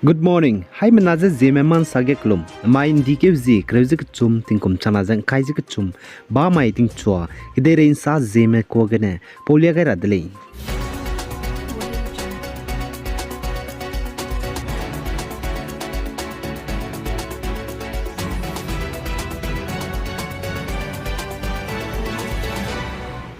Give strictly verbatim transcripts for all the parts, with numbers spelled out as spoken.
Good morning. Haimena ze Zeme Mansa ge kelum. Mai ’ndi keu zi kereu ze kechum tingkum changna ze ’ngkai ze kechum. Ba mai tingchua, kedeirei ’nsa Zeme kuâ gene paulia gai ra de lei.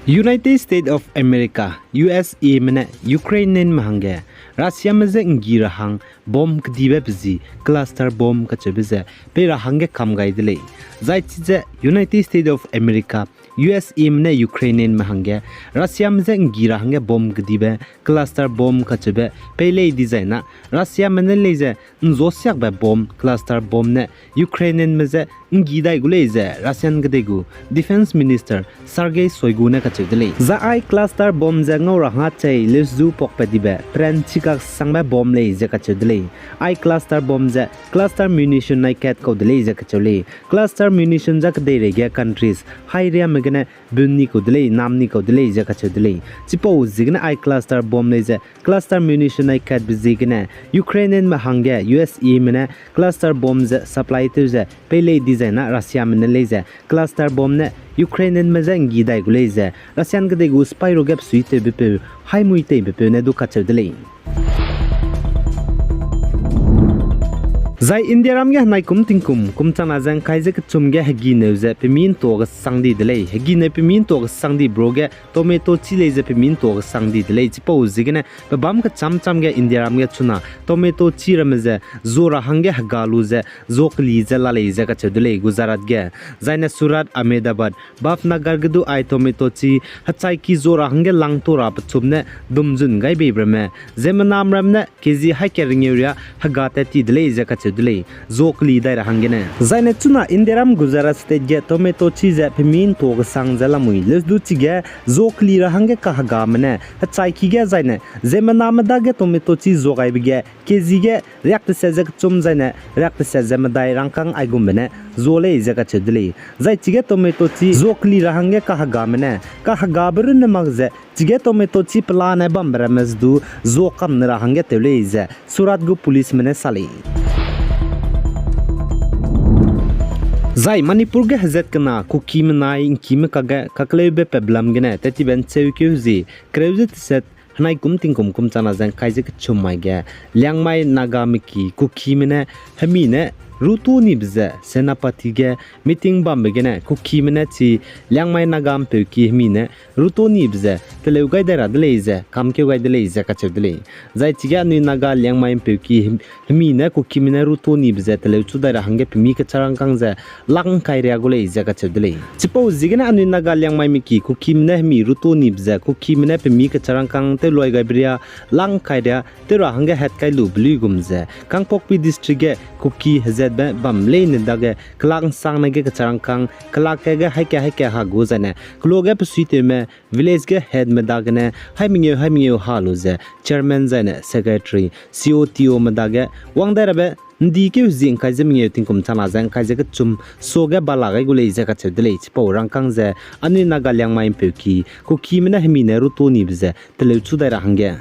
United States of America, U S A me ne Ukrainianme hangge Russiame je ’nggi ra hang bomb kedibe pe zi cluster bomb kacheube ze pei ra hangge kam gai de lei. Zai chize United States of America, U S A me ne Ukrainianme hangge Russiame je ’nggi ra hangge bomb kedibe cluster bomb kacheube pei lei dizai na, Russiame ne lei ze ’nzosiakbe bomb, cluster bomb ne Ukrainianme je ’nggi dai gu lei ze Russian kedei gu Defense Minister Sergei Shoigu ne kacheu de lei. Zai ai cluster bomb ze ngau ra hangge chei leusdu pakpat dibe pran chikak sangbe bomb lei ze kacheu de lei. Ai cluster bomb ze cluster munition nai kat kau de lei ze kacheu lei. Cluster munition ze kedeireige countries hairiame gene bun ni kau de lei, nam ni kau de lei ze kacheu de lei. Chipau ziegene ai cluster bomb lei ze cluster munition nai katbe ziegene Ukrainianme hangge U S A me ne cluster bomb ze supply tew ze pei lei dizai na Russiame ne lei ze cluster bomb ne Ukrainianme je ’nggi dai gu lei ze Russian kedei gu spy ruge besuitewbepeu, haimui teibepeu ne du kacheu de lei. Zai Indiaram ge henai kum tingkum kum changna ze ’ngkai ze kechum ge hegi neu ze pemi ’ntua kesang di de lei. Hegi neu pemi ’ntua kesang di bro ge tomato chî lei ze pemi ’ntua kesang di de lei. Chipau ziegene pebâm kecham cham ge Indiaram ge chuna tomato chî ramme ze zua ra hangge hega lu ze zua keli ze la lei ze kacheu de lei Gujarat ge. Zaine Surat, Ahmedabad, Bhavnagar ge du ai tomato chî hechaiki zua ra hangge langtua ra pechum ne dumzun gai beibe ramme, ziemmename ramme ne kezi haî kat rengeu riâ hega tat ti de lei ze kacheu de lei, zua keli dai ra hanggene. Zaine chuna Indiaram Gujarat state ge tomato chî ze pemi ’ntua kesang ze lamui leusdu chige zua keli ra hangge kahegame ne hechaiki ge zaine ziemmename dage tomato chî zua gaibe ge kezi ge riak teset ze kechum zaine riak teset ze medai rangkâng aigumbe ne zua lei ze kacheu de lei. Zai chige tomato chî zua keli ra hangge kahegame ne kahegabe runne mak ze chige tomato chî pelane bambe ramme ze du zua kam ne ra hangge tew lei ze Surat gu policeme ne sa lei. Zai Manipur ge hezat kena Kukime nai ’ngkime kakge kakleube peblam gene tat tibe ’ncheukeu zi kereu ze teset henai kum tingkum kum changna ze ’ngkai ze kechum mai ge Liangmai Nagame ki Kukime ne hemi ne rutu nibe ze Senapati ge meeting bambe gene Kukime ne chi Liangmai Naga ’mpeu ki hemi ne rutu nibe ze teleu gai dai ra de lei ze kamkeu gai de lei ze kacheu de lei. Zai chige anui Naga Liangmai ’mpeu ki hem-, hemi ne Kukime ne rutu nibe ze teleu chu dai ra hangge pemi kecharangkâng ze lak ’ngkai riâ gu lei ze kacheu de lei. Chipau ziegene anui Naga Liangmaime ki Kukime ne hemi rutu nibe ze Kukime ne pemi kecharangkâng tewloi gaibe riâ lak ’ngkai riâ tew ra hangge hat kai lube luigum ze Kangpokpi District ge Kuki hezatbe bam leine dage kelak ’nsangne ge kecharangkâng kelak ka ge haî ka haî ka ha gu zaine keloa ge pesuitewme village ge headme dagene haî mengeu haî mengeu ha lu ze chairman zaine secretary, C O, T Ome dage wang dai rabe ’ndi keu zi ’ngkai ze mengeu tingkum changna ze ’ngkai ze kechum suage bala gai gu lei ze kacheu de lei. Chipau rangkâng ze anui Naga Liangmai ’mpeu ki Kukime ne hemi ne rutu nibe ze teleu chu dai ra hangge.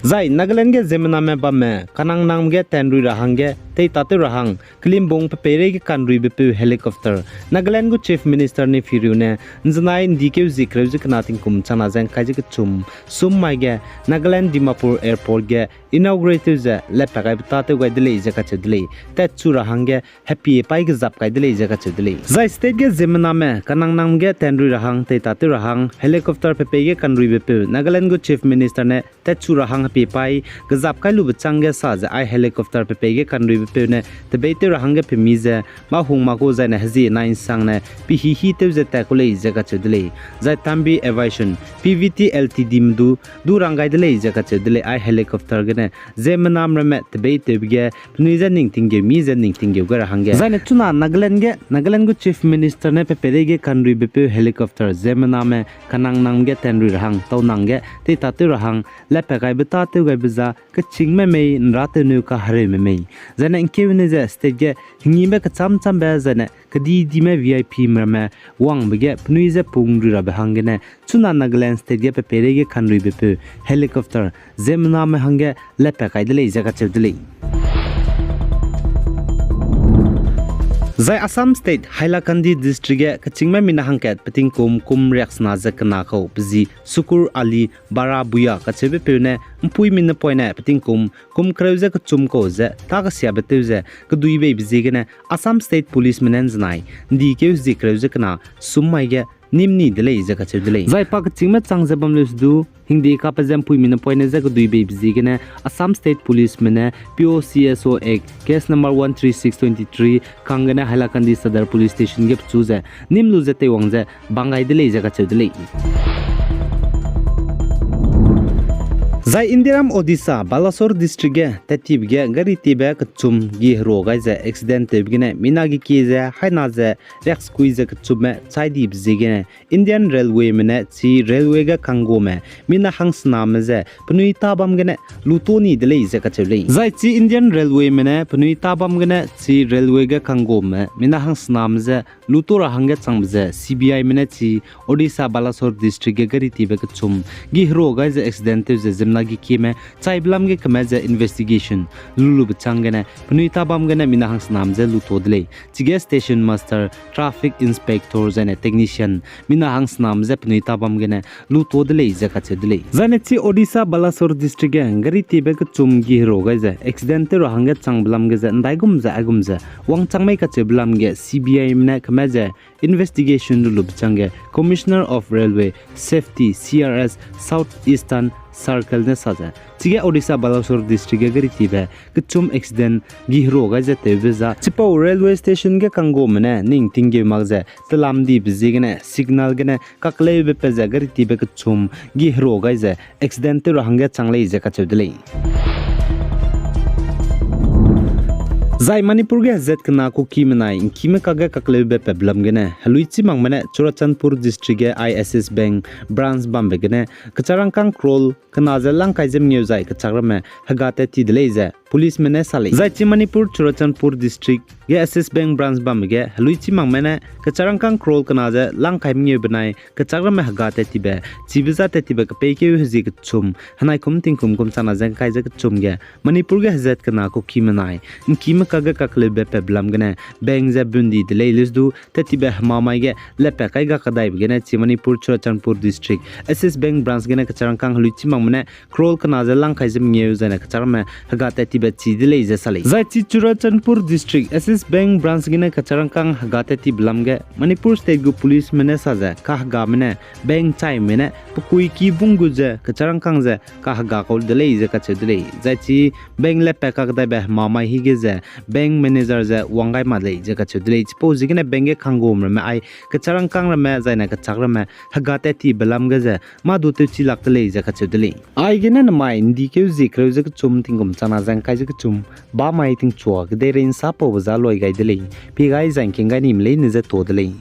Zai Nagaland ge ziemmename bamme kanangnangme ge tanrui ra hangge teitatew ra hang kelimbung pe peireige kanruibepeu helicopter Nagaland gu Chief Minister Neiphiu Rio ne ’nzenai ’ndi keu zi kereu ze kena tingkum changna ze ’ngkai ze kechum sum mai ge Nagaland Dimapur Airport ge inaugurate tew ze lepa gaibe tâtew gai de lei ze kacheu de lei. Tatchu ra hangge hepie paî kezap kai de lei ze kacheu de lei. Zai state ge ziemmename kanangnangme ge tanrui ra hang teitatew ra hang helicopter pe peige kanruibepeu Nagaland gu Chief Minister ne tatchu ra hang hepie paî kezap kai lube chângge sa ze ai helicopter pe peige kanruibepeu ne tebeitew ra hangge pemi ze mâ hung mâ gu zaine hezie nai ’nsangne pehihitew ze tat ku lei ze kacheu de lei. Zai Tambi Aviation, P V T Ltd me du du rang gai de lei ze kacheu de lei. Ai helicopter gene ziemmename ramme tebeitewbe ge penui je ning tinggeu mi ze ning tinggeu gai ra hangge. Zaine chuna Nagaland ge Nagaland gu Chief Minister ne pe peireige kanruibepeu helicopter ziemmename kanangnangme ge tanrui ra hang taunangge teitatew ra hang lepa gaibe tâtew gaibe za kechîngme mei ’nratewne kahereume mei. Zaine Ne ’ngkeu ne ze state ge hengime kechâm châmbe zene kedidime V I P ramme wangbe ge penui je pung rui rabe hanggene chuna Nagaland state ge pe peireige kanruibepeu helicopter ziemmename hangge lepat kai de lei ze kacheu de lei. Zai Assam State Hailakandi District ge kechîngme mina hangkat petingkum kum riaksena ze kena kau pe zi Sukur Ali Barabuya kacheubepeu ne ’mpuimi ne poine petingkum kum kereu ze kechum kau ze tâkesiabe tew ze kedui beibe ziegene Assam State Policeme ne ’nzenai ’ndi keu hezie kereu ze kena sum mai ge nîm ni de lei ze kacheu de lei. Zai pa kechîngme chang ze bam leu se du, hingde kape ze ’mpuimi ne poine je kedui beibe ziegene Assam State Policeme ne P O C S O Act, case number one three six twenty three, kanggene Hailakandi Sadar Police Station ge pechu ze nîm lu ze teiwang ze bang gai de lei ze kacheu de lei. Zai Indiaram Odisha Balasore District ge tattibe ge gari tiebe kechum gi herua gai ze accident tewbe gene mina gekie ze haina ze riaksekui ze kechumme chai dibe ziegene Indian Railwayme ne chi railway ge kangguame mina hangsename ze penui tâ bam gene luto ni de lei ze kacheu lei. Zai chi Indian Railwayme ne penui tâ bam gene chi railway ge kangguame mina hangsename je luto ra hangge changbe ze C B Ime ne chi Odisha Balasore District ge gari tiebe kechum gi herua gai ze accident tew ze ziemmena gekieme chaibe lam ge keme ze investigation lulube chang gene penui tâ bam gene mina hangsename je luto de lei. Chige station master, traffic inspector zaine technician mina hangsename je penui tâ bam gene luto de lei ze kacheu de lei. Zaine chi Odisha Balasore District ge gari tiebe kechum gi herua gai ze accident tew ra hangge changbe lam ge ze ’ndaigum ze aigum ze wangchang mei kacheube lam ge C B Ime ne keme ze investigation lulube chang ge Commissioner of Railway Safety, C R S, South Eastern Circle ne sa ze chige Odisha Balasore District ge gari tiebe kechum accident gi herua gai ze tewbe za chipau railway station ge kangguame ne ning tinggeu mak ze telam dibe ziegene signal gene kakleube pat ze gari tiebe kechum gi herua gai ze accident tew ra hangge chang lei ze kacheu de lei. Zai Manipur ge hezat kena Kuki menai ’ngkime kakge kakleube patbe lam gene heluichi makme ne Churachandpur District ge Axis Bank branch bambe gene kechârangkâng crore kena ze langkai ze mengeu zai kechâk ramme hega tat ti de lei ze policeme ne sa lei. Zai chi Manipur Churachandpur District ge Axis Bank branch bambe ge heluichi makme ne kechârangkâng crore kena ze langkai mengeu benai kechâk ramme hega tat tibe, chibe za tat tibe kepeikeu hezie kechum, henai kum tingkum kum chana ze ’ngkai ze kechum ge Manipur ge hezat kena Kuki menai ’ngkime kakge kakleube patbe lam gene bank ze bundi de lei leu se du tat tibe hemamai ge lepat kai ga kadaibe gene chi Manipur Churachandpur District Axis Bank branch gene kechârangkâng heluichi makme ne crore kena ze langkai ze mengeu zaine kechâk ramme hega tat tibe chi de lei ze sa lei. Zai chi Churachandpur District Axis Bank branch gene kechârangkâng hega tat tibe lam ge Manipur State gu policeme ne sa ze kahegame ne bank chaime ne pekui ki bung gu ze kechârangkâng ze kahega kau de lei ze kacheu de lei. Zai chi bank lepat kakdaibe hemamai hige ze bank manager ze wang gai ma lei ze kacheu de lei. Chipau ziegene bank ge kangguame ramme ai kechârangkâng ramme zaine kechâk ramme hega tat tibe lam ge ze mâ du tewchi lak de lei ze kacheu de lei. Aigene nemai ’ndi keu zie kereu ze kechum tingkum chana ze ’ngkai ze kechum bamai tingchua kedeirei ’nsapaube za loi gai de lei. Pie gai zai ’ngking gai nime leine ze to de lei.